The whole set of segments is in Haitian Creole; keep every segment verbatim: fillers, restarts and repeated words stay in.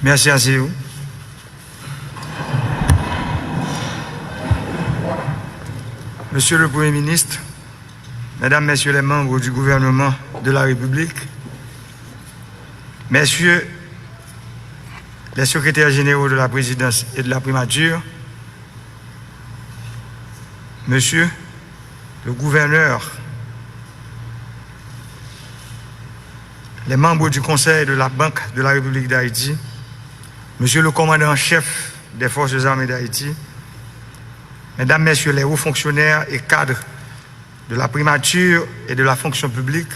Merci, asseyez-vous. Monsieur le Premier ministre, Mesdames, Messieurs les membres du gouvernement de la République, Messieurs les secrétaires généraux de la présidence et de la primature, Monsieur le gouverneur, les membres du Conseil de la Banque de la République d'Haïti, Monsieur le commandant en chef des Forces armées d'Haïti, Mesdames, Messieurs les hauts fonctionnaires et cadres de la primature et de la fonction publique,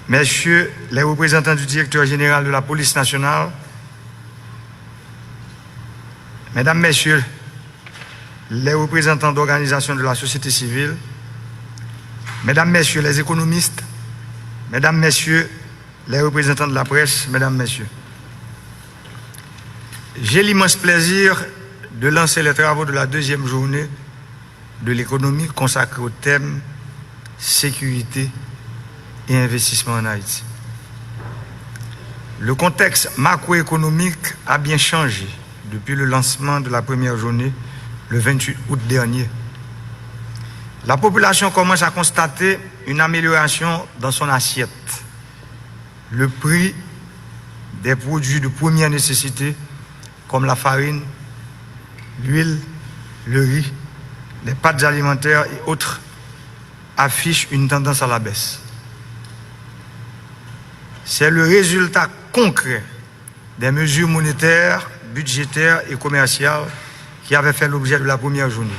Messieurs les représentants du directeur général de la police nationale, Mesdames, Messieurs les représentants d'organisations de la société civile, Mesdames, Messieurs les économistes, Mesdames, Messieurs les représentants de la presse, Mesdames, Messieurs, j'ai l'immense plaisir de lancer les travaux de la deuxième journée de l'économie consacrée au thème sécurité et investissement en Haïti. Le contexte macroéconomique a bien changé depuis le lancement de la première journée le vingt-huit août dernier. La population commence à constater une amélioration dans son assiette. Le prix des produits de première nécessité, comme la farine, l'huile, le riz, les pâtes alimentaires et autres, affiche une tendance à la baisse. C'est le résultat concret des mesures monétaires, budgétaires et commerciales qui avaient fait l'objet de la première journée.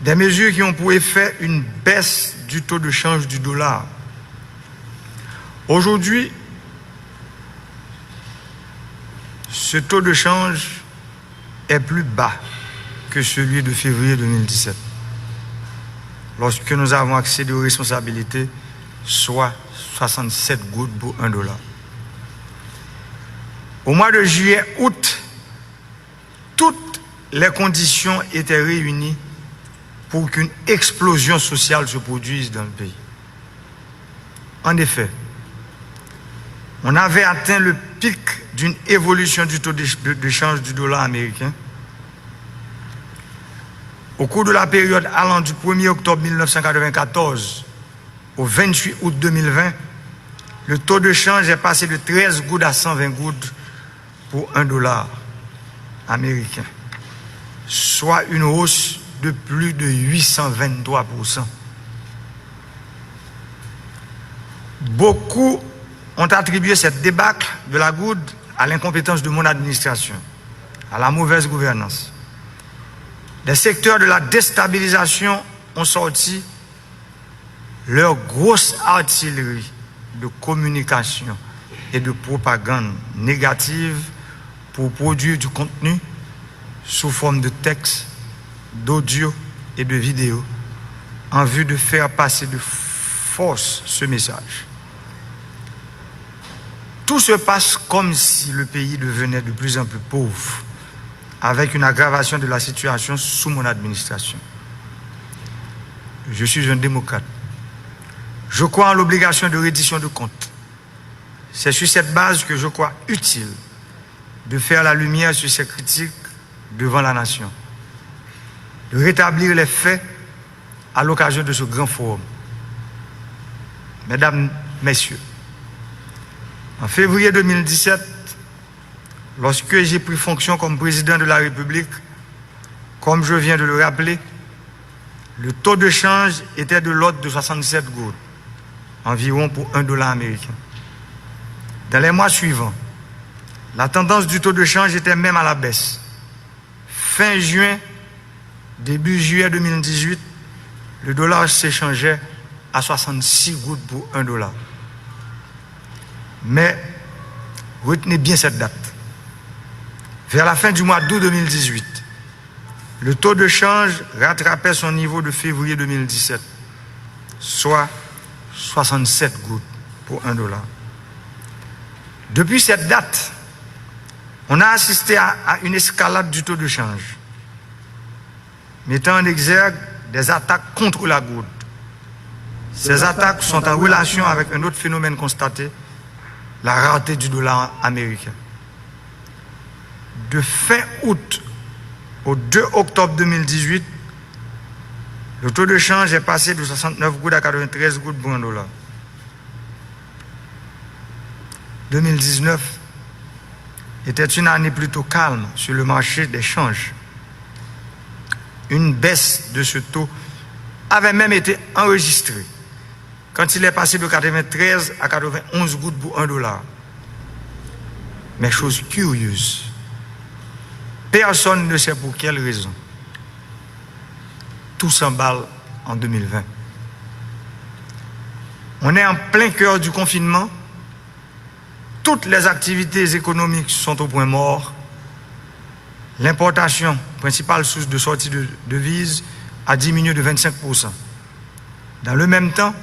Des mesures qui ont pour effet une baisse du taux de change du dollar. Aujourd'hui, ce taux de change est plus bas que celui de février deux mille dix-sept, lorsque nous avons accédé aux responsabilités, soit soixante-sept goud pour un dollar. Au mois de juillet, août, toutes les conditions étaient réunies pour qu'une explosion sociale se produise dans le pays. En effet, on avait atteint le pic d'une évolution du taux de, de, de change du dollar américain. Au cours de la période allant du premier octobre mille neuf cent quatre-vingt-quatorze au vingt-huit août deux mille vingt, le taux de change est passé de treize goud à cent vingt goud pour un dollar américain, soit une hausse de plus de huit cent vingt-trois pour cent. Beaucoup ont attribué cette débâcle de la gourde à l'incompétence de mon administration, à la mauvaise gouvernance. Des secteurs de la déstabilisation ont sorti leur grosse artillerie de communication et de propagande négative pour produire du contenu sous forme de texte, d'audio et de vidéo en vue de faire passer de force ce message. Tout se passe comme si le pays devenait de plus en plus pauvre, avec une aggravation de la situation sous mon administration. Je suis un démocrate. Je crois en l'obligation de reddition de comptes. C'est sur cette base que je crois utile de faire la lumière sur ces critiques devant la nation, de rétablir les faits à l'occasion de ce grand forum. Mesdames, Messieurs, en février deux mille dix-sept, lorsque j'ai pris fonction comme président de la République, comme je viens de le rappeler, le taux de change était de l'ordre de soixante-sept gourdes environ pour un dollar américain. Dans les mois suivants, la tendance du taux de change était même à la baisse. Fin juin, début juillet deux mille dix-huit, le dollar s'échangeait à soixante-six gourdes pour un dollar. Mais retenez bien cette date. Vers la fin du mois d'août deux mille dix-huit, le taux de change rattrapait son niveau de février deux mille dix-sept, soit soixante-sept gourdes pour un dollar. Depuis cette date, on a assisté à, à une escalade du taux de change, mettant en exergue des attaques contre la gourde. Ces attaques sont en relation avec un autre phénomène constaté, la rareté du dollar américain. De fin août au deux octobre deux mille dix-huit, le taux de change est passé de soixante-neuf goud à quatre-vingt-treize goud pour un dollar. Deux mille dix-neuf était une année plutôt calme sur le marché des changes. Une baisse de ce taux avait même été enregistrée quand il est passé de quatre-vingt-treize à quatre-vingt-onze gouttes pour un dollar. Mais chose curieuse, personne ne sait pour quelle raison, tout s'emballe en deux mille vingt. On est en plein cœur du confinement, toutes les activités économiques sont au point mort, l'importation, principale source de sortie de devises, a diminué de vingt-cinq pour cent. Dans le même temps,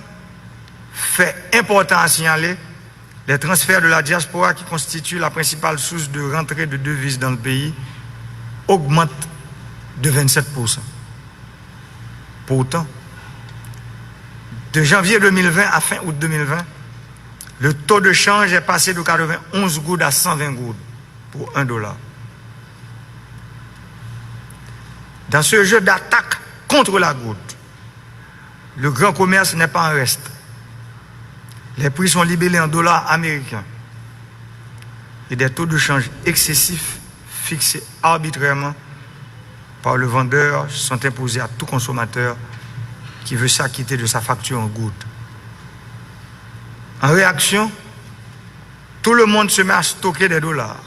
fait important à signaler, les transferts de la diaspora, qui constituent la principale source de rentrée de devises dans le pays, augmentent de vingt-sept pour cent. Pourtant, de janvier deux mille vingt à fin août deux mille vingt, le taux de change est passé de quatre-vingt-onze goud à cent vingt goud pour un dollar. Dans ce jeu d'attaque contre la gourde, le grand commerce n'est pas en reste. Les prix sont libellés en dollars américains et des taux de change excessifs fixés arbitrairement par le vendeur sont imposés à tout consommateur qui veut s'acquitter de sa facture en gourde. En réaction, tout le monde se met à stocker des dollars,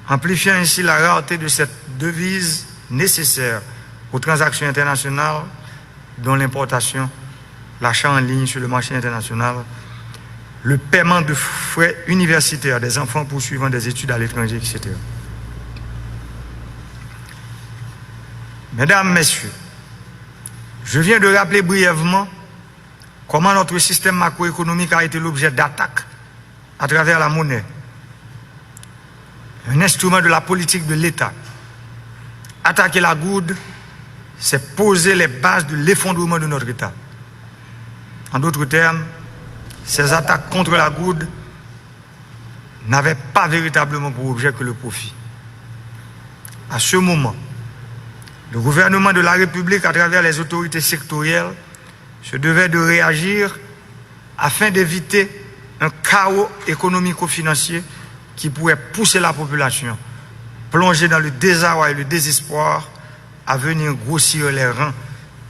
amplifiant ainsi la rareté de cette devise nécessaire aux transactions internationales, dont l'importation, l'achat en ligne sur le marché international, le paiement de frais universitaires des enfants poursuivant des études à l'étranger, et cetera. Mesdames, Messieurs, je viens de rappeler brièvement comment notre système macroéconomique a été l'objet d'attaques à travers la monnaie, un instrument de la politique de l'État. Attaquer la gourde, c'est poser les bases de l'effondrement de notre État. En d'autres termes, ces attaques contre la gourde n'avaient pas véritablement pour objet que le profit. À ce moment, le gouvernement de la République, à travers les autorités sectorielles, se devait de réagir afin d'éviter un chaos économico-financier qui pourrait pousser la population, plongée dans le désarroi et le désespoir, à venir grossir les rangs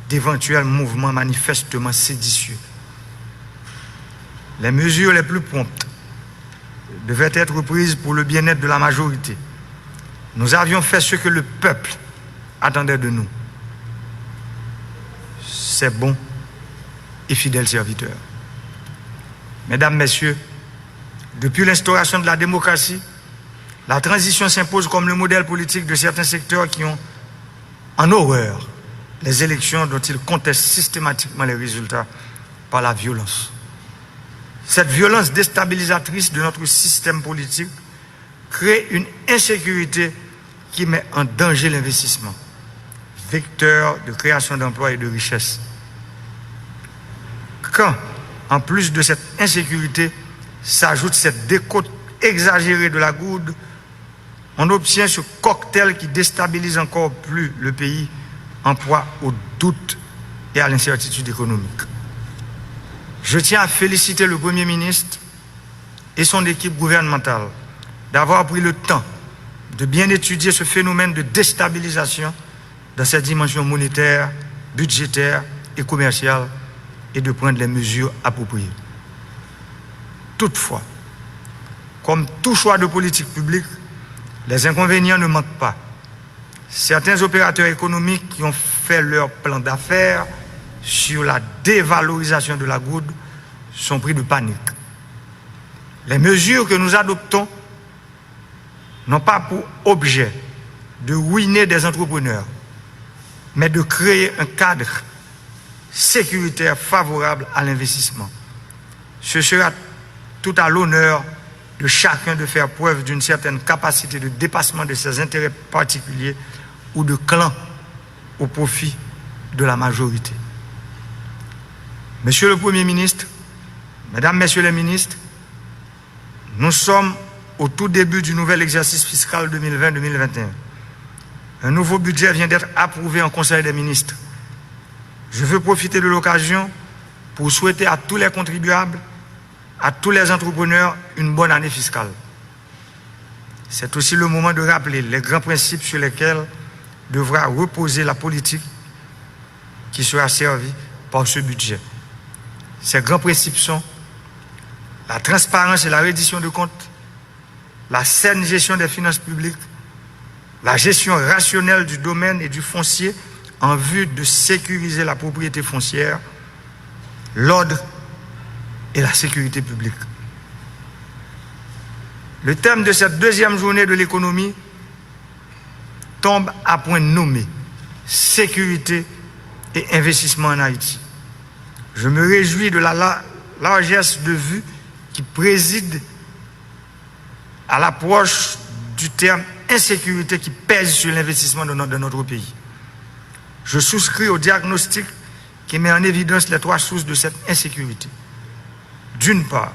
d'éventuels mouvements manifestement séditieux. Les mesures les plus promptes devaient être prises pour le bien-être de la majorité. Nous avions fait ce que le peuple attendait de nous. Ses bons et fidèles serviteurs. Mesdames, Messieurs, depuis l'instauration de la démocratie, la transition s'impose comme le modèle politique de certains secteurs qui ont en horreur les élections dont ils contestent systématiquement les résultats par la violence. Cette violence déstabilisatrice de notre système politique crée une insécurité qui met en danger l'investissement, vecteur de création d'emplois et de richesses. Quand, en plus de cette insécurité, s'ajoute cette décote exagérée de la gourde, on obtient ce cocktail qui déstabilise encore plus le pays, en proie au doute et à l'incertitude économique. Je tiens à féliciter le Premier ministre et son équipe gouvernementale d'avoir pris le temps de bien étudier ce phénomène de déstabilisation dans ses dimensions monétaires, budgétaires et commerciales et de prendre les mesures appropriées. Toutefois, comme tout choix de politique publique, les inconvénients ne manquent pas. Certains opérateurs économiques qui ont fait leur plan d'affaires sur la dévalorisation de la gourde sont pris de panique. Les mesures que nous adoptons n'ont pas pour objet de ruiner des entrepreneurs, mais de créer un cadre sécuritaire favorable à l'investissement. Ce sera tout à l'honneur de chacun de faire preuve d'une certaine capacité de dépassement de ses intérêts particuliers ou de clans au profit de la majorité. Monsieur le Premier ministre, Mesdames, Messieurs les ministres, Nous sommes au tout début du nouvel exercice fiscal deux mille vingt deux mille vingt et un. Un nouveau budget vient d'être approuvé en Conseil des ministres. Je veux profiter de l'occasion pour souhaiter à tous les contribuables, à tous les entrepreneurs, une bonne année fiscale. C'est aussi le moment de rappeler les grands principes sur lesquels devra reposer la politique qui sera servie par ce budget. Ces grands principes sont la transparence et la reddition de comptes, la saine gestion des finances publiques, la gestion rationnelle du domaine et du foncier en vue de sécuriser la propriété foncière, l'ordre et la sécurité publique. Le thème de cette deuxième journée de l'économie tombe à point nommé, sécurité et investissement en Haïti. Je me réjouis de la, la largesse de vue qui préside à l'approche du terme insécurité qui pèse sur l'investissement dans no-, dans notre pays. Je souscris au diagnostic qui met en évidence les trois sources de cette insécurité. D'une part,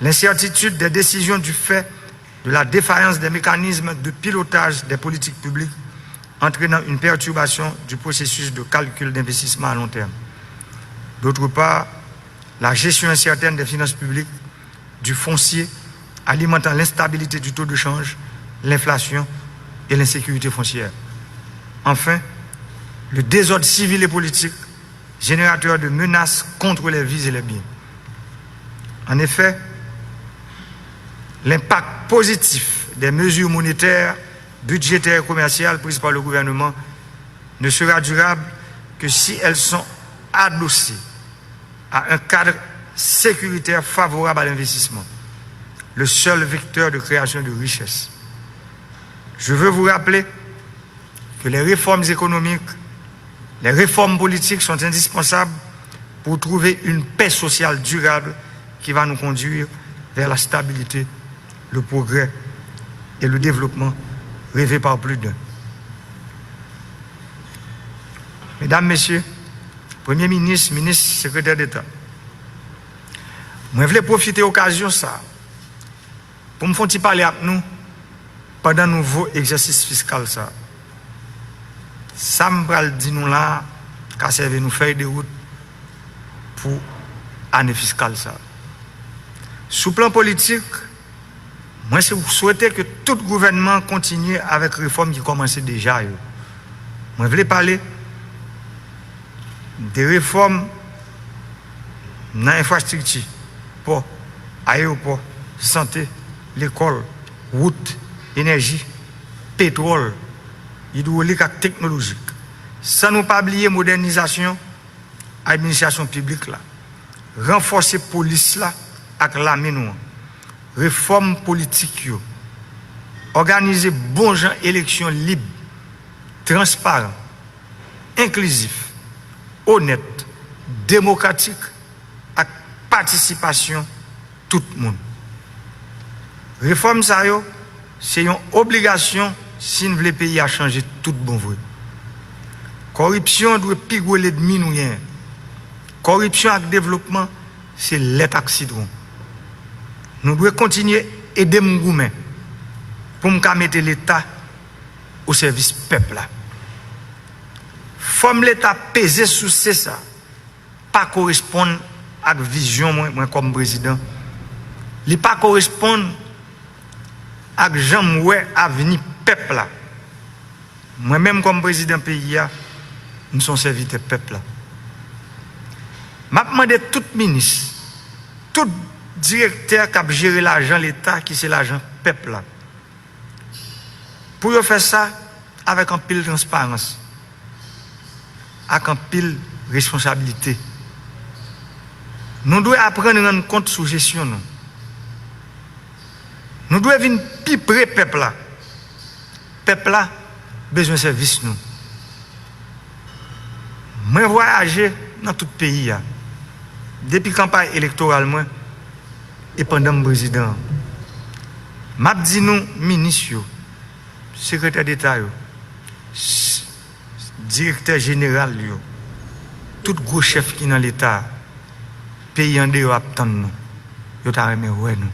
l'incertitude des décisions du fait de la défaillance des mécanismes de pilotage des politiques publiques, entraînant une perturbation du processus de calcul d'investissement à long terme. D'autre part, la gestion incertaine des finances publiques, du foncier, alimentant l'instabilité du taux de change, l'inflation et l'insécurité foncière. Enfin, le désordre civil et politique, générateur de menaces contre les vies et les biens. En effet, l'impact positif des mesures monétaires, budgétaires et commerciales prises par le gouvernement ne sera durable que si elles sont adossées à un cadre sécuritaire favorable à l'investissement, le seul vecteur de création de richesse. Je veux vous rappeler que les réformes économiques, les réformes politiques sont indispensables pour trouver une paix sociale durable qui va nous conduire vers la stabilité, le progrès et le développement rêvés par plus d'un. Medam, mesye, Premye Minis, Minis, Sekretè Deta, mwen vle pwofite okazyon sa a pou m fè yon ti pale ak nou pandan nouvo egzèsis fiskal sa a. Sa m pral di nou la a ka sèvi nou fèy de wout pou ane fiskal sa a. Sou plan politik, mwen se swete ke tout gouvènman kontinye avèk refòm ki kòmanse deja yo. Mwen vle pale de refòm nan enfrastrikti, pò, ayewopò, sante, lekòl, wout, enèji, petwòl, idwolik ak teknolojik. San nou pa bliye modènizasyon administrasyon piblik la, ranfòse polis la ak lame nou an, refòm politik yo, òganize bon jan eleksyon lib, transparan, enklizif, onèt, demokratik ak patisipasyon tout moun. Refòm sa yo se yon obligasyon si n vle peyi a chanje tout bon vre. Kòripsyon dwe pi gwo lènmi nou genyen. Kòripsyon ak devlopman se lèt ak sitwon. Nou dwe kontinye ede m goumen pou m ka mete Leta o sèvis pèp la. Fòm Leta peze sou se sa pa koresponn ak vizyon mwen, mwen kòm prezidan. Li pa koresponn ak jan m wè avni pèp la. Mwen menm kòm prezidan peyi a, m se yon sèvitè pèp la. M ap mande tout minis, tout direktè k ap jere lajan Leta ki se lajan pèp la, pou yo fè sa avèk anpil transparans, ak anpil responsablite. Nou dwe aprann rann kont sou jesyon nou. Nou dwe vin pi pre pèp la. Pèp la bezwen sèvis nou. Mwen vwayaje nan tout peyi a depi kanpay elektoral mwen e pandan m prezidan an. M ap di nou, minis yo, sekretè deta yo, s-, direktè jeneral yo, tout gwo chèf ki nan Leta a, peyi andeyò ap tann nou. Yo ta renmen wè nou.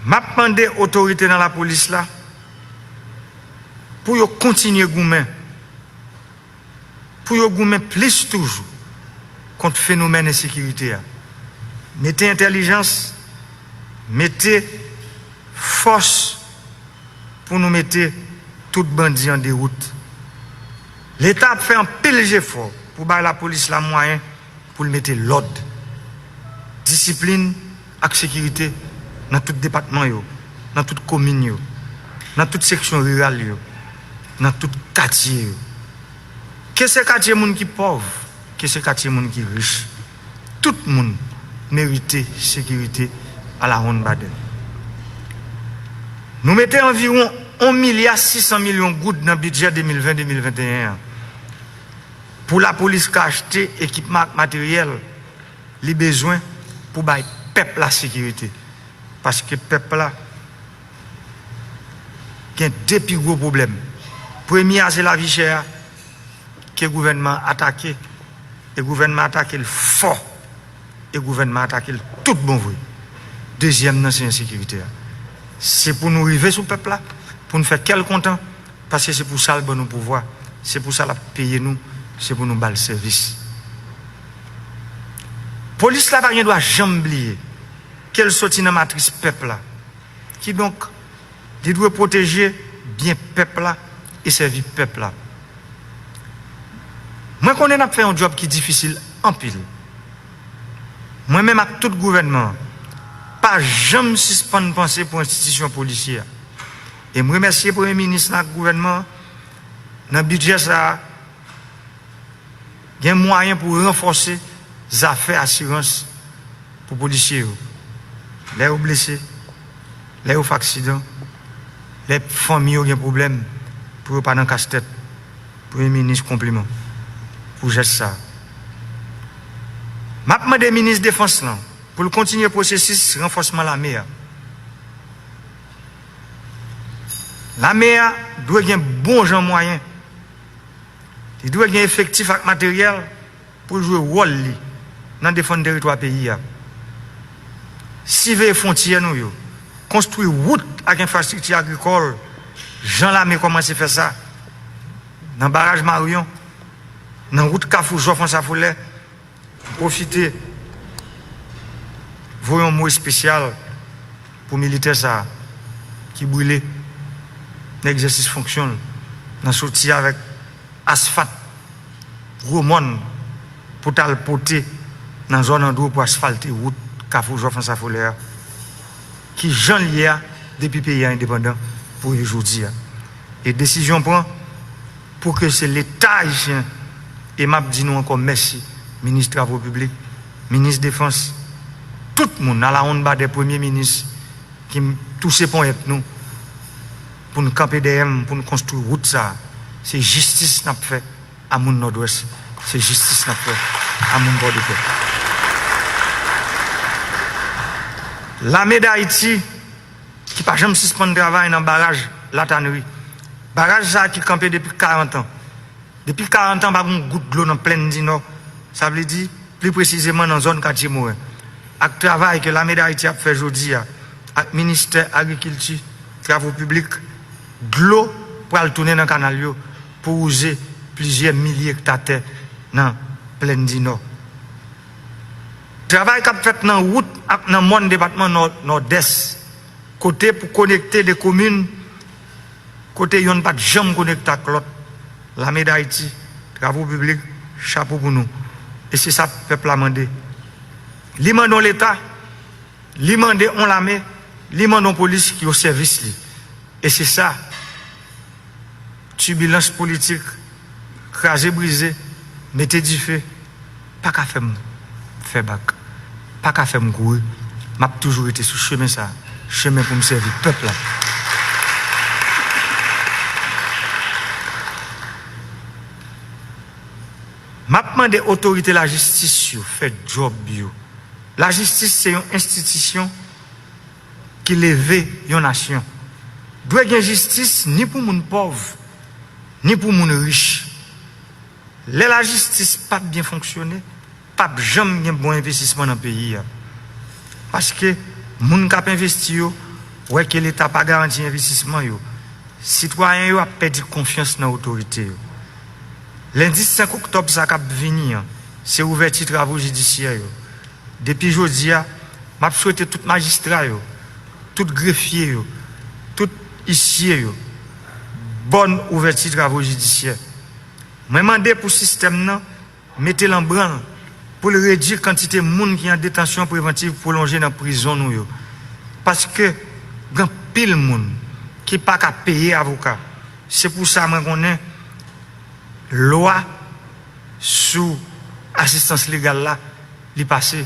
M ap mande otorite nan lapolis la pou yo kontinye goumen, pou yo goumen plis toujou kont fenomèn ensekirite a. Mete entèlijans, mete fòs pou nou mete tout bandi an dewout. Leta ap fè anpil jefò pou bay lapolis la mwayen pou l mete lòd, disiplin ak sekirite nan tout depatman yo, nan tout komin yo, nan tout seksyon riral yo, nan tout katye yo. Ke se katye moun ki pòv, ke se katye moun ki rich, tout moun merite sekirite alawonnbadè. Nou mete anviwon yon milya sis san milyon goud nan bidjè de mil ven de mil venteyen an pou lapolis ka achte ekipman ak materyèl li bezwen pou bay pèp la sekirite. Paske pèp la gen de pi gwo pwoblèm. Premye a se lavi chè a ke gouvènman an atake, e gouvènman an atake l fò, e gouvènman an atake l tout bon vre. Dezyèm nan se ensekirite a. Se pou nou rive sou pèp la, pou n fè kè l kontan, paske se pou sa l ban nou pouvwa, se pou sa l ap peye nou, se pou nou ba l sèvis. Polis la pa gen dwa janm bliye ke l soti nan matris pèp la. Kidonk, li dwe pwoteje byen pèp la e sèvi pèp la. Mwen konnen n ap fè yon djòb ki difisil anpil. Mwen menm ak tout gouvènman an, pa janm sispann panse pou enstitisyon polisye a. E m remèsye Premye Minis lan ak gouvènman an nan bidjè sa a, gen mwayen pou ranfòse zafè asirans pou polisye yo. Lè yo blese, lè yo fè aksidan, lè fanmi yo gen pwoblèm, pou yo pa nan kastèt. Premye Minis, konpliman pou jès sa a. M ap mande Minis Defans lan pou l kontinye pwosesis ranfòsman lame a. Lame a dwe gen bon jan mwayen. Li dwe gen efektif ak materyèl pou l jwe wòl li nan defann teritwa peyi a. Siveye fwontyè nou yo, konstwi wout ak enfrastrikti agrikòl, jan lame kòmanse fè sa nan baraj Maryon, nan wout Kafou Jòf Ansafolè, pwofite voye yon mo espesyal pou militè sa a ki brile nan egzèsis fonksyon l, nan soti avèk asfalt gwo mòn pou t al pote nan zòn Andro pou asfalte wout Kafou Jòf Ansafolè a, ki jan l ye a depi peyi a endepandan pou rive jodi a. E desizyon pran pou ke se Leta ayisyen, e m ap di nou ankò mèsi, Minis Travo Piblik, Minis Defans, tout moun, alawonnbadè Premye Minis ki touse ponyèt nou pou n kanpe dèyè m, pou n konstwi wout sa a. Se jistis n ap fè a moun Nòdwès, se jistis n ap fè a moun Pòdepè. Lame Dayiti, ki pa janm sispann travay nan baraj Latanri. Baraj sa a ki kanpe depi karant an. Depi karant an, pa gen yon gout dlo nan Plèn di Nò. Sa vle di, pli presizeman nan zòn Katye Moren. Ak travay ke Lame Dayiti ap fè jodi a, ak Ministè Agrikilti, Travo Piblik, dlo pral tounen nan kanal yo pou wouze plizyè milye ekta tè nan Plèn di Nò. Travay k ap fèt nan wout ak nan mòn depatman Nò-, Nòdès, kote pou konekte de komin, kote yonn pa t janm konekte ak lòt. Lame Dayiti, Travo Piblik, chapo pou nou. E se sa pèp la mande. Li mande yon Leta, li mande yon lame, li mande yon polis ki o sèvis li. E se sa, tibilans politik, kraze brize, mete dife, pa ka fè m fè bak, pa ka fè m kouri. M ap toujou rete sou chemen sa a, chemen pou m sèvi pèp la. M ap mande otorite lajistis yo fè djòb yo. Lajistis se yon enstitisyon ki leve yon nasyon. Dwe gen jistis ni pou moun pòv, ni pou moun rich. Lè lajistis p ap byen fonksyone, p ap janm gen bon envestisman nan peyi a. Paske moun k ap envesti yo, wè ke Leta pa garanti envestisman yo, sitwayen yo ap pèdi konfyans nan otorite yo. Lendi senk oktòb sa k ap vini an, se ouvèti travo jidisyè yo. Depi jodi a, m ap swete tout majistra yo, tout grefye yo, tout isye yo, bòn ouvèti travo jidisyè. Mwen mande pou sistèm nan mete l an branl pou l redui kantite moun ki an detansyon prevantiv pwolonje nan prizon nou yo. Paske gen anpil moun ki pa ka peye avoka. Se pou sa mwen konnen lwa sou asistans legal la, li pase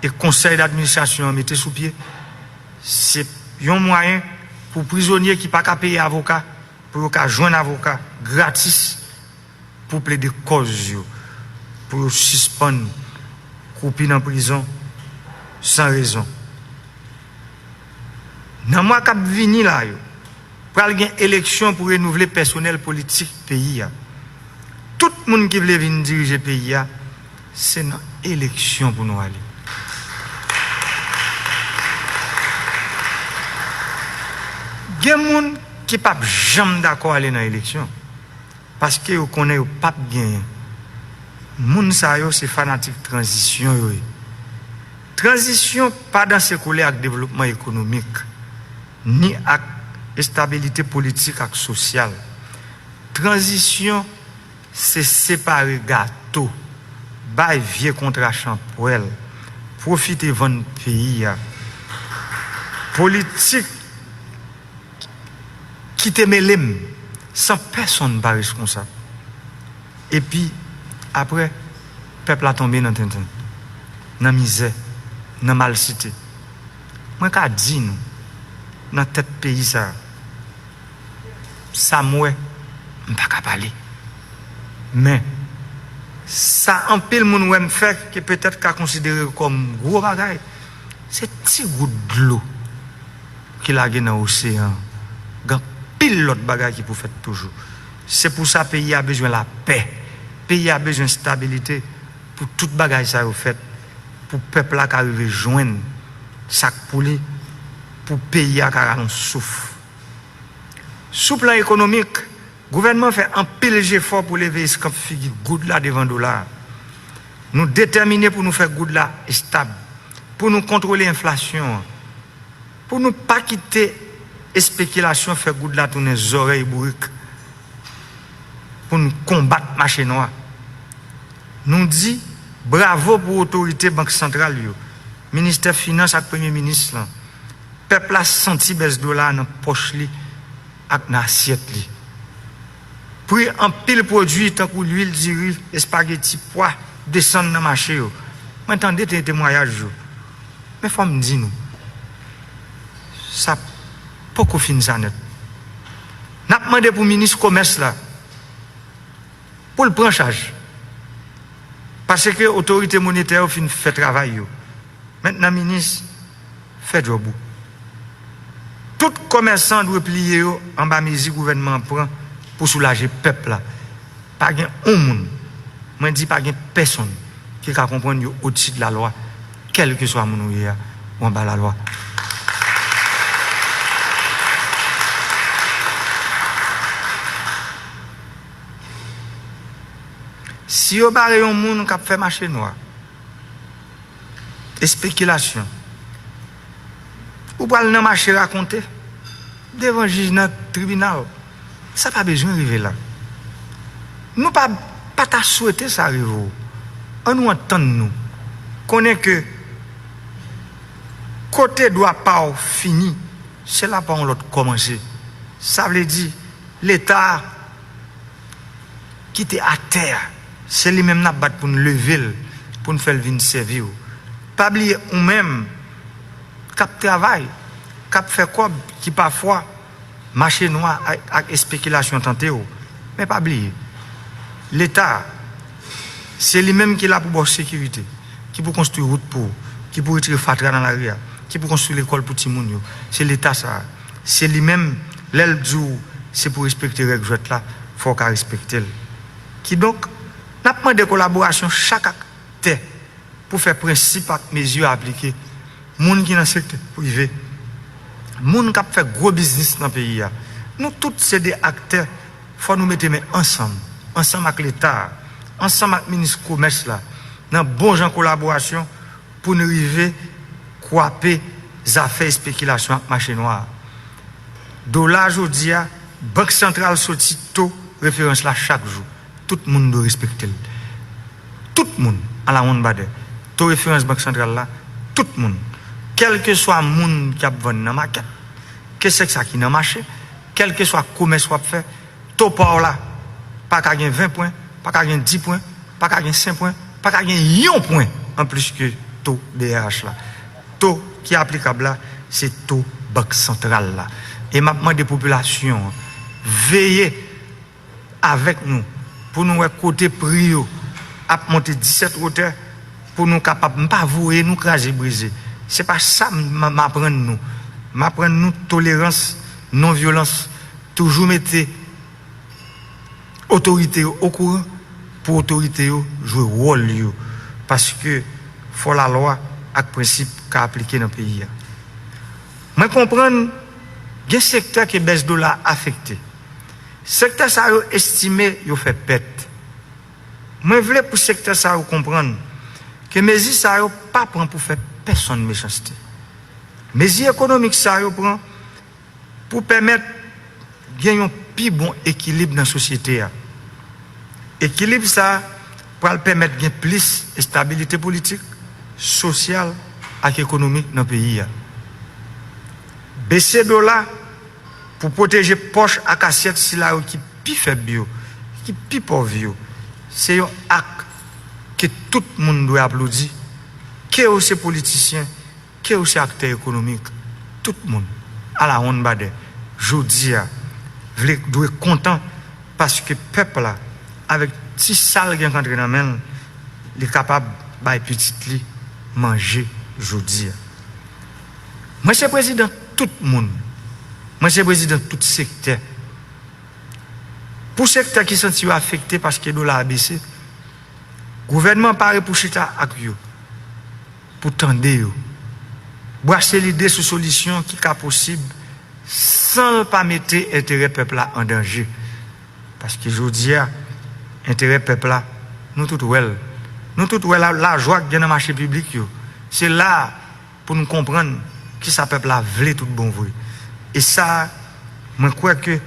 e konsèy dadministrasyon an mete sou pye. Se yon mwayen pou prizonye ki pa ka peye avoka, pou yo ka jwenn avoka gratis pou plede kòz yo, pou yo sispann kwoupi nan prizon san rezon. Nan mwa k ap vini la yo, pral gen eleksyon pou renouvle pèsonèl politik peyi a. Tout moun ki vle vin dirije peyi a, se nan eleksyon pou nou ale. Gen moun ki p ap janm dakò ale nan eleksyon, paske yo konnen yo p ap genyen. Moun sa yo se fanatik tranzisyon yo ye. Tranzisyon pa danse koulè ak devlopman ekonomik, ni ak estabilite politik ak sosyal. Tranzisyon se separe gato, bay vye kontra chanpwèl, pwofite vann peyi a. Politik kite mele m san pèsonn pa reskonsab. Epi, apre, pèp la tonbe nan tenten, nan mizè, nan malsite. Mwen ka di nou, nan tèt peyi sa a, sa m wè, m pa ka pale. Men, sa anpil moun wè m fè, ke petèt ka konsidere kòm gwo bagay, se ti gout dlo ki lage nan oseyan an. Gen anpil lòt bagay ki pou fèt toujou. Se pou sa peyi a bezwen lapè. Peyi a bezwen stabilite pou tout bagay sa yo fèt, pou pèp la ka rive jwenn sa k pou li, pou peyi a ka rale yon souf. Sou plan ekonomik, gouvènman fè anpil jefò pou leve eskanp figi goud la devan dola a. Nou detèmine pou nou fè goud la estab, pou nou kontwole enflasyon an, pou nou pa kite espekilasyon fè goud la tounen zòrèy bourik, pou n konbat mache nwa. Nou di bravo pou otorite Bank Santral yo, Ministè Finans ak Premye Minis lan. Pèp la santi bès dola a nan pòch li ak nan asyèt li. Pri anpil pwodui tankou lwil, diri, espageti, pwa desann nan mache yo. Mwen tande te temwayaj yo. Men fò m di nou, sa poko fin sa nèt. N ap mande pou minis komès la, pou l pran chaj. Paske otorite monetè yo fin fè travay yo. Mentnan minis, fè djòb ou. Tout komèsan dwe pliye yo anba mezi gouvènman an pran pou soulaje pèp la. Pa gen yon moun, mwen di pa gen pèsonn ki ka konprann yo odsi de lalwa, kèlkeswa moun ou ye a, ou anba lalwa. Si yo bare yon moun k ap fè mache nwa, espekilasyon, ou pral nan mache rakonte devan jij nan tribinal. Sa pa bezwen rive la. Nou pa, pa ta swete sa rive w. An nou antann nou. Konnen ke kote dwa pa w fini, se la pa yon lòt kòmanse. Sa vle di, Leta ki te atè a, se li menm n ap bat pou n leve l, pou n fè l vin sèvi w. Pa bliye ou menm k ap travay, k ap fè kòb, ki pafwa mache nwa ak, ak espekilasyon tante w. Men pa bliye, Leta, se li menm ki la pou ba w sekirite, ki pou konstwi wout pou ou, ki pou retire fatra nan lari a, ki pou konstwi lekòl pou timoun yo. Se Leta sa a. Se li menm, lè l di w se pou respekte règ jwèt la, fò w ka respekte l. Kidonk, n ap mande kolaborasyon chak aktè pou fè prensip ak mezi yo aplike. Moun ki nan sektè prive, Moun k ap fè gwo biznis nan peyi a. Nou tout se de aktè, fò nou mete men ansanm, ansanm ak Leta a, ansanm ak minis komès la, nan bon jan kolaborasyon pou n rive kwape zafè espekilasyon ak mache nwa a. Dola jodi a, Bank Santral soti to referans la chak jou. Tout moun dwe respekte l. Tout moun, a la one badè. To referans Bank Santral la, tout moun. Kèlkeswa moun k ap vann nan makèt, kesèk sa ki nan mache, kèlkeswa komès w ap fè, to pa w la pa ka gen ven pwen, pa ka gen di pwen, pa ka gen senk pwen, pa ka gen yon pwen anplis ke to B R H la. To ki aplikab la, se to Bank Santral la. E m ap mande popilasyon an, veye avèk nou pou nou wè kote pri yo ap monte disèt wotè, pou nou kapab, m pa voye nou kraze brize. Se pa sa m, m, m aprann nou. M aprann nou tolerans, non vyolans, toujou mete otorite yo okouran pou otorite yo jwe wòl yo, paske fò lalwa ak prensip ka aplike nan peyi a. Mwen konprann gen sektè ke bès dola a afekte. Sektè sa yo estime yo fè pèt. Mwen vle pou sektè sa yo konprann ke mezi sa yo pa pran pou fè pèsonn mechanste. Mezi ekonomik sa yo pran pou pèmèt gen yon pi bon ekilib nan sosyete a. Ekilib sa a pral pèmèt gen plis estabilite politik, sosyal ak ekonomik nan peyi a. Bese dola pou pwoteje pòch ak asyèt sila yo ki pi fèb yo, ki pi pòv yo, se yon ak ke tout moun dwe aplodi, ke yo se politisyen, ke ou se aktè ekonomik, tout moun, a la one badè, jodi a, vle, dwe kontan paske pèp la, avèk ti sa l gen k antre nan men l, li kapab bay pitit li manje jodi a. Mwen se prezidan tout moun. Mwen se prezidan tout sektè. Pou sektè ki santi yo afekte paske dola a bese, gouvènman an pare pou chita ak yo, pou tande yo, brase lide sou solisyon ki ka posib san l pa mete enterè pèp la an danje. Paske jodi a, enterè pèp la, nou tout wè l. Nou tout wè la, lajwa k gen nan mache piblik yo. Se la a pou n konprann kisa pèp la vle tout bon vre. E sa a, mwen kwè ke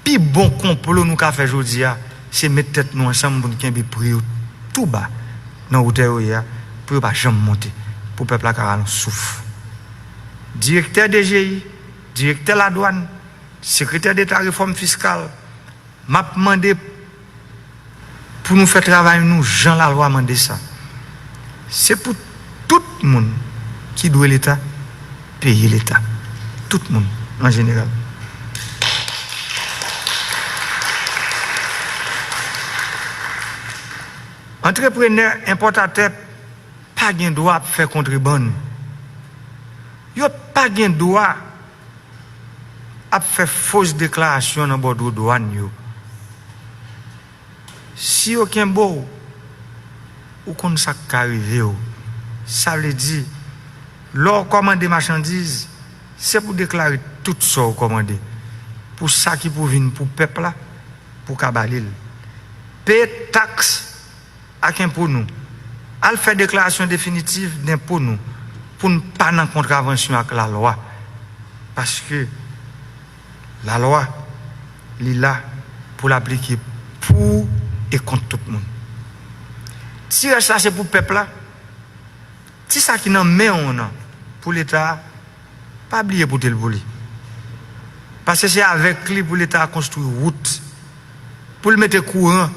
pi bon konplo nou ka fè jodi a, se met tèt nou ansanm pou n kenbe pri yo tou ba nan wotè yo ye a, pou yo pa janm monte, pou pèp la ka rale yon souf. Direktè D G I, direktè ladwàn, sekretè deta refòm fiskal, m ap mande pou nou fè travay nou jan lalwa mande sa. Se pou tout moun ki dwe Leta peye Leta. Tout moun an jeneral. Antreprenè, enpòtatè pa gen dwa ap fè kontrebann. Yo pa gen dwa ap fè fos deklarasyon nan bòdwo dwàn yo. Si yo kenbe w, ou konn sa k ka rive w. Sa vle di, lè w kòmande machandiz, se pou deklare tout sa w kòmande, pou sa ki pou vin pou pèp la, pou w ka ba li l. Peye taks ak enpo nou. Al fè deklarasyon definitif denpo nou pou n pa nan kontravansyon ak lalwa. Paske lalwa, li la pou l aplike pou e kont tout moun. Ti rès la se pou pèp la. Ti sa ki nan men w nan pou Leta a, pa bliye pote l pou li. Paske se avèk li pou Leta a konstwi wout, pou l mete kouran.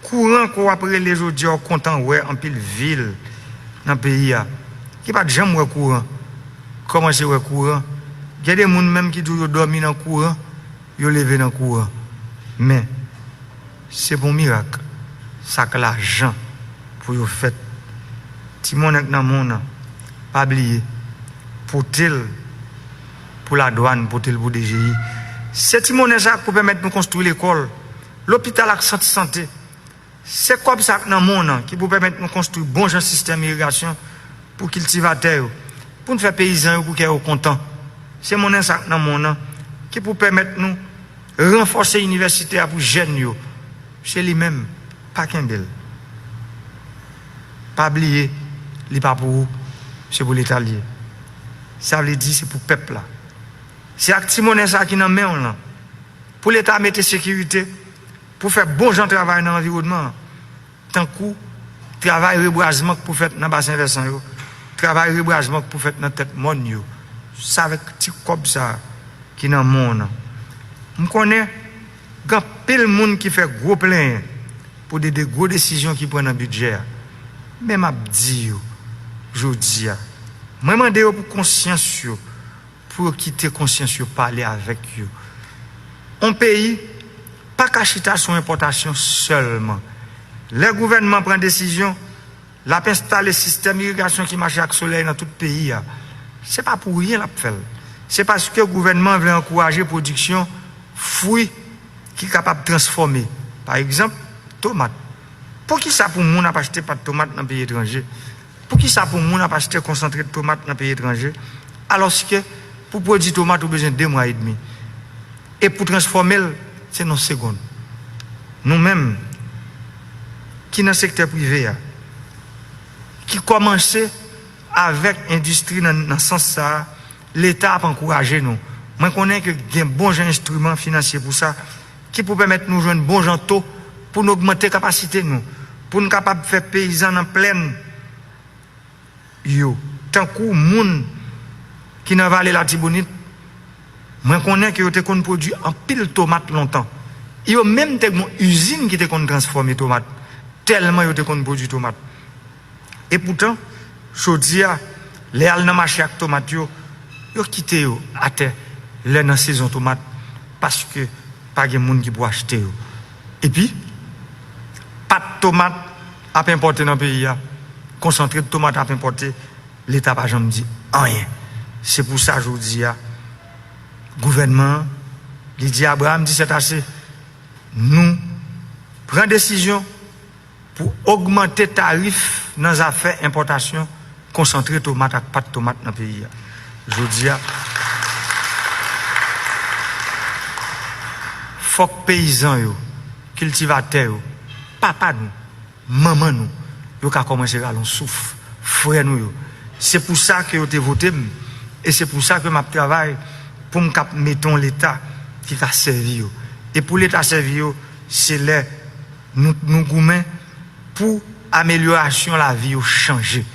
Kouran ke w ap rele jodi a, w kontan wè anpil vil nan peyi a ki pa t janm wè kouran, kòmanse wè kouran. Gen de moun menm ki di w yo dòmi nan kouran, yo leve nan kouran. Men, se pou mirak, sa k lajan pou yo fèt. Ti monnen k nan men w nan, pa bliye, pote l pou ladwàn, pote l pou D G I. Se ti monnen sa k pou pèmèt nou konstwi lekòl, lopital ak sant sante. Se kòb sa k nan men w nan ki pou pèmèt nou konstwi bon jan sistèm irigasyon pou kiltivatè yo, pou n fè peyizan yo pou kè yo kontan. Se monnen sa k nan men w nan ki pou pèmèt nou ranfòse inivèsite a pou jèn yo. Se li menm, pa kenbe l. Pa bliye, li pa pou ou, se pou Leta l ye. Sa vle di se pou pèp la. Se ak ti monnen sa ki nan men w lan pou Leta mete sekirite, pou fè bon jan travay nan anviwònman an. Tankou travay rebwazman k pou fèt nan basen vèsan yo, travay rebwazman k pou fèt nan tèt mòn yo. Se avèk ti kòb sa a ki nan men w nan. M konnen gen anpil moun ki fè gwo plenyen pou de, de gwo desizyon ki pran nan bidjè a. Men m ap di yo, jodi a, mwen mande yo pou konsyans yo, pou yo kite konsyans yo pale avèk yo. On peyi pa ka chita sou enpòtasyon sèlman. Lè gouvènman pran desizyon, l ap enstale sistèm irigasyon ki mache ak solèy nan tout peyi a. Se pa pou ryen l ap fè l. Se paske gouvènman vle ankouraje pwodiksyon fwi ki kapab transfòme. Pa egzanp, tomat. Poukisa pou moun ap achte pat tomat nan peyi etranje? Poukisa pou moun ap achte konsantre tomat nan peyi etranje, alòske pou pwodui tomat ou bezwen de mwa edmi? E pou transfòme l, se nan segonn. Nou menm ki nan sektè prive a, ki kòmanse avèk endistri nan, nan sans sa a, Leta ap ankouraje nou. Mwen konnen ke gen bon jan enstriman finansye pou sa, ki pou pèmèt nou jwenn bon jan to pou n ogmante kapasite nou, pou n kapab fè peyizan nan plèn yo, tankou moun ki nan Vale Latibonit, mwen konnen ke yo te konn pwodui anpil tomat lontan. Yo menm te gen yon izin ki te konn transfòme tomat, tèlman yo te konn pwodui tomat. Epoutan, jodi a, lè y al nan mache ak tomat yo, yo kite yo atè lè nan sezon tomat, paske pa gen moun ki pou achte yo. Epi, pat tomat ap enpòte nan peyi a, konsantre tomat ap enpòte, Leta pa janm di anyen. Se pou sa jodi a, gouvènman an, li di Abraham di sètase, nou pran desizyon pou ogmante tarif nan zafè enpòtasyon konsantre tomat ak pat tomat nan peyi a. Jodi a, fòk peyizan yo, kiltivatè yo, papa nou, manman nou, yo ka kòmanse rale yon souf, frè nou yo. Se pou sa ke yo te vote m, e se pou sa ke m ap travay pou m kab mete yon Leta ki ka sèvi yo. E pou Leta sèvi yo, se lè nou, nou goumen pou amelyorasyon lavi yo chanje.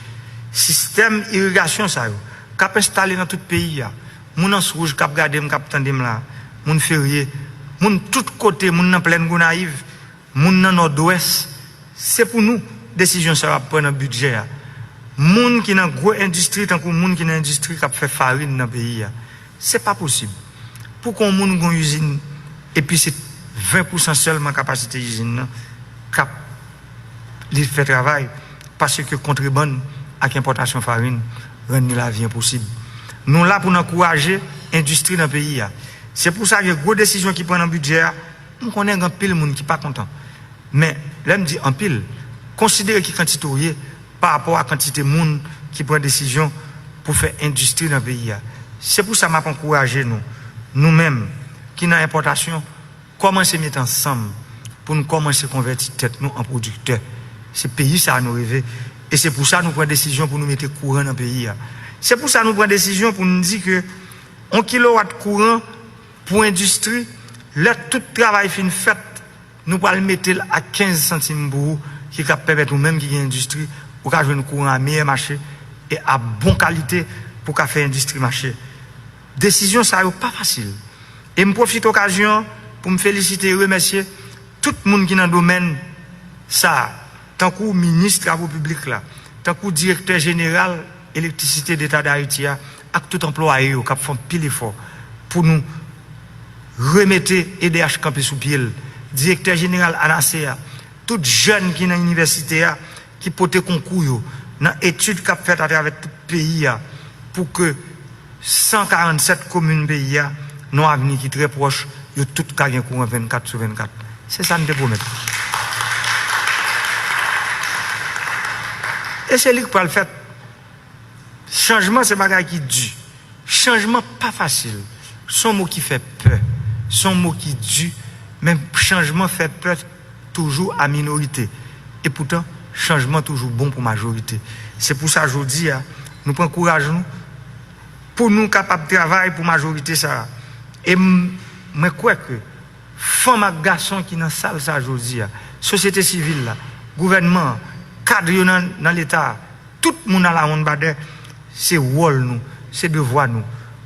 Sistèm irigasyon sa yo, k ap enstale nan tout peyi a, moun Ans Wouj k ap gade m, k ap tande m la, moun Ferye, moun tout kote, moun nan Plèn Gonayiv, moun nan Nòdwès, se pou nou desizyon sa yo ap pran nan bidjè a. Moun ki nan gwo endistri, tankou moun ki nan endistri k ap fè farin nan peyi a, se pa posib. Pou kon moun gon izin, epi se ven pousan sèlman kapasite izin nan k ap li fè travay, paske kontrebann ak enpòtasyon farin rann ni lavi enposib. Nou la pou n ankouraje endistri nan peyi a. Se pou sa gen gwo desizyon ki pran nan bidjè a. M konnen gen anpil moun ki pa kontan. Men, lè m di anpil, konsidere ki kantite w ye pa rapò a kantite moun ki pran desizyon pou fè endistri nan peyi a. Se pou sa m ap ankouraje nou, nou menm ki nan enpòtasyon, kòmanse met ansanm pou n kòmanse konvèti tèt nou an pwodiktè. Se peyi sa a nou reve, e se pou sa nou pran desizyon pou nou mete kouran nan peyi a. Se pou sa nou pran desizyon pou n di ke yon kilowat kouran pou endistri, lè tout travay fin fèt, nou pral mete l a kenz santim pou ou, ki ka pèmèt ou menm ki gen endistri, ou ka jwenn kouran a meyè mache e a bon kalite pou w ka fè endistri mache. Desizyon sa yo pa fasil. E m pwofite okazyon an pou m felisite e remèsye tout moun ki nan domèn sa a, tankou minis travo piblik la, tankou direktè jeneral Elektrisite Deta Dayiti a, ak tout anplwaye yo k ap fè anpil efò pou nou remete E D H kanpe sou pye l, direktè jeneral ANASE a, tout jèn ki nan inivèsite a, ki pote konkou yo nan etid k ap fèt atravè tout peyi a, pou ke san karannsèt komin peyi a, nan yon avni ki trè pwòch, yo tout ka gen kouran vennkat sou vennkat. Se sa n te pwomèt. E se li k pral fèt. Chanjman se bagay ki di. Chanjman pa fasil. Se yon mo ki fè pè. Se yon mo ki di, men chanjman fè pè toujou a minorite. E poutan, chanjman toujou bon pou majorite. Se pou sa jodi a, nou pran kouraj nou, pou nou kapab travay pou majorite sa a. E m, mwen kwè ke fanm ak gason ki nan sal sa jodi a, sosyete sivil la, gouvènman an, kad yo nan, nan Leta a, tout moun alawonnbadè, se wòl nou, se devwa nou,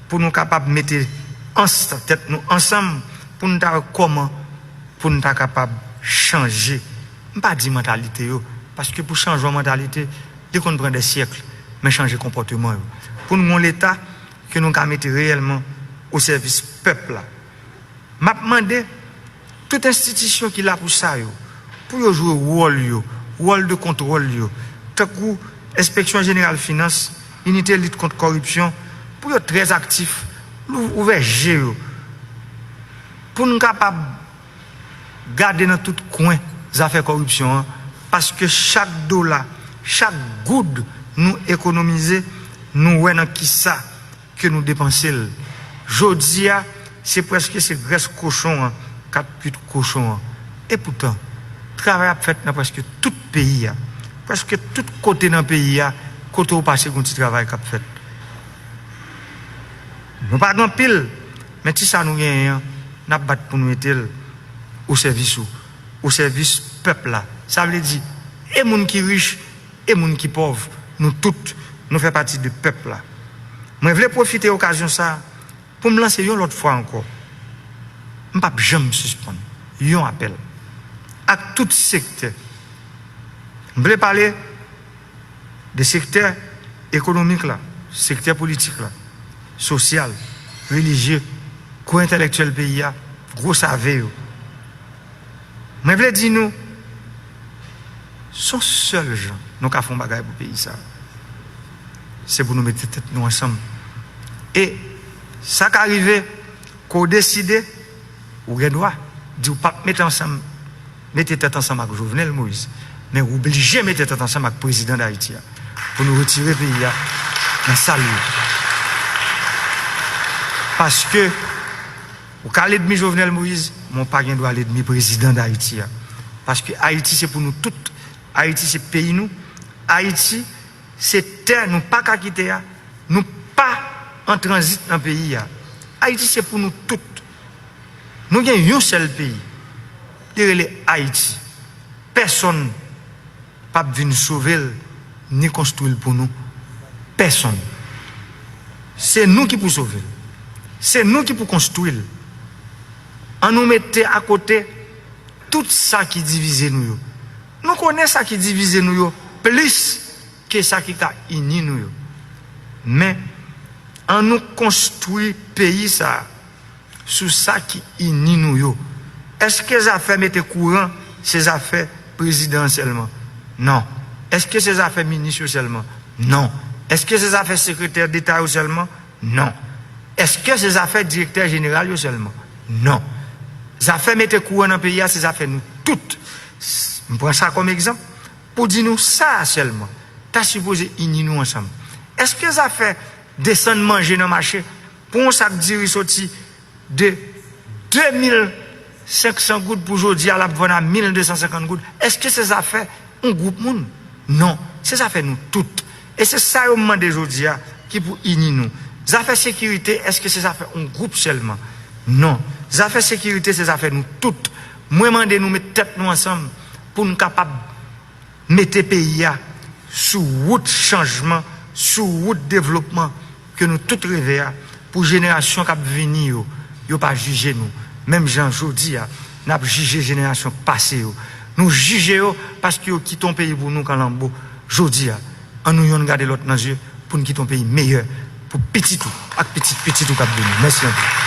pou nou kapab mete ans, tèt nou ansanm, pou nou ta wè kòman pou nou ta kapab chanje. M pa di mantalite yo, paske pou chanje yon mantalite, li konn pran dè syèk, men chanje konpòteman yo. Pou nou gen yon Leta ke nou ka mete reyèlman o sèvis pèp la. M ap mande tout enstitisyon ki la pou sa yo, pou yo jwe wòl yo, wòl de kontwòl yo, tankou Enspeksyon Jeneral Finans, Inite Lit Kont Kòripsyon, pou yo trè aktif, lou-, ouvè je yo, pou n kapab gade nan tout kwen zafè kòripsyon an, paske chak dola, chak goud nou ekonomize, nou wè nan kisa ke nou depanse l. Jodi a, se prèske se grès kochon an k ap kuit kochon an. E poutan, travay ap fèt nan prèske tout peyi a. Prèske tout kote nan peyi a, kote w pase, gen yon ti travay k ap fèt. Nou pa gen anpil, men ti sa nou genyen an, n ap bat pou nou mete l o sèvis ou, o sèvis pèp la. Sa vle di, e moun ki rich, e moun ki pòv, nou tout, nou fè pati de pèp la. Mwen vle pwofite okazyon sa a pou m lanse yon lòt fwa ankò. M p ap janm sispann yon apèl ak tout sektè. M vle pale de sektè ekonomik la, sektè politik la, sosyal, relijye, gwo entèlektyèl peyi a, gwo save yo. Mwen vle di nou, se yon sèl jan nou ka fè yon bagay pou peyi sa a. Se pou nou mete tèt nou ansanm. E sa ka rive, ke w deside, ou gen dwa di w p ap mete ansanm, mete tèt ansanm ak Jovenel Moïse, men w oblije mete tèt ansanm ak prezidan Dayiti a pou nou retire peyi a nan sa l ye. Paske ou ka lènmi Jovenel Moïse, men w pa gen dwa lènmi prezidan Dayiti a. Paske Ayiti se pou nou tout. Ayiti se peyi nou. Ayiti se tè nou pa ka kite a. Nou pa an tranzit nan peyi a. Ayiti se pou nou tout. Nou gen yon sèl peyi. Li rele Ayiti. Pèsonn p ap vin sove l, ni konstwi l pou nou. Pèsonn. Se nou ki pou sove l. Se nou ki pou konstwi l. An nou mete akote tout sa ki divize nou yo. Nou konnen sa ki divize nou yo plis ke sa ki ka ini nou yo. Men, an nou konstwi peyi sa a sou sa ki ini nou yo. Èske zafè mete kouran se zafè prezidan an sèlman? Non. Èske se zafè minis yo sèlman? Non. Èske se zafè sekretè deta yo sèlman? Non. Èske se zafè direktè jeneral yo sèlman? Non. Zafè mete kouran nan peyi a, se zafè nou tout. S-, m pran sa kòm egzanp pou di nou sa a sèlman ta sipoze ini nou ansanm. Èske zafè desann manje nan mache pou yon sak diri soti de de mil senk san goud pou jodi a, l ap vann a mil de san senkant goud. Èske se zafè yon gwoup moun? Non, se zafè nou tout. E se sa yo m mande jodi a ki pou ini nou. Zafè sekirite, èske se zafè yon gwoup sèlman? Non. Zafè sekirite, se zafè nou tout. Mwen mande nou met tèt nou ansanm pou n kapab mete peyi a sou wout chanjman, sou wout devlopman ke nou tout reve a, pou jenerasyon k ap vini yo, yo pa jije nou, menm jan jodi a, n ap jije jenerasyon k pase yo. Nou jije yo paske yo kite yon peyi pou nou kalanbo. Jodi a, an nou yonn gade lòt nan zye pou n kite yon peyi meyè pou pitit ou ak pitit pitit ou k ap vini. Mèsi anpil.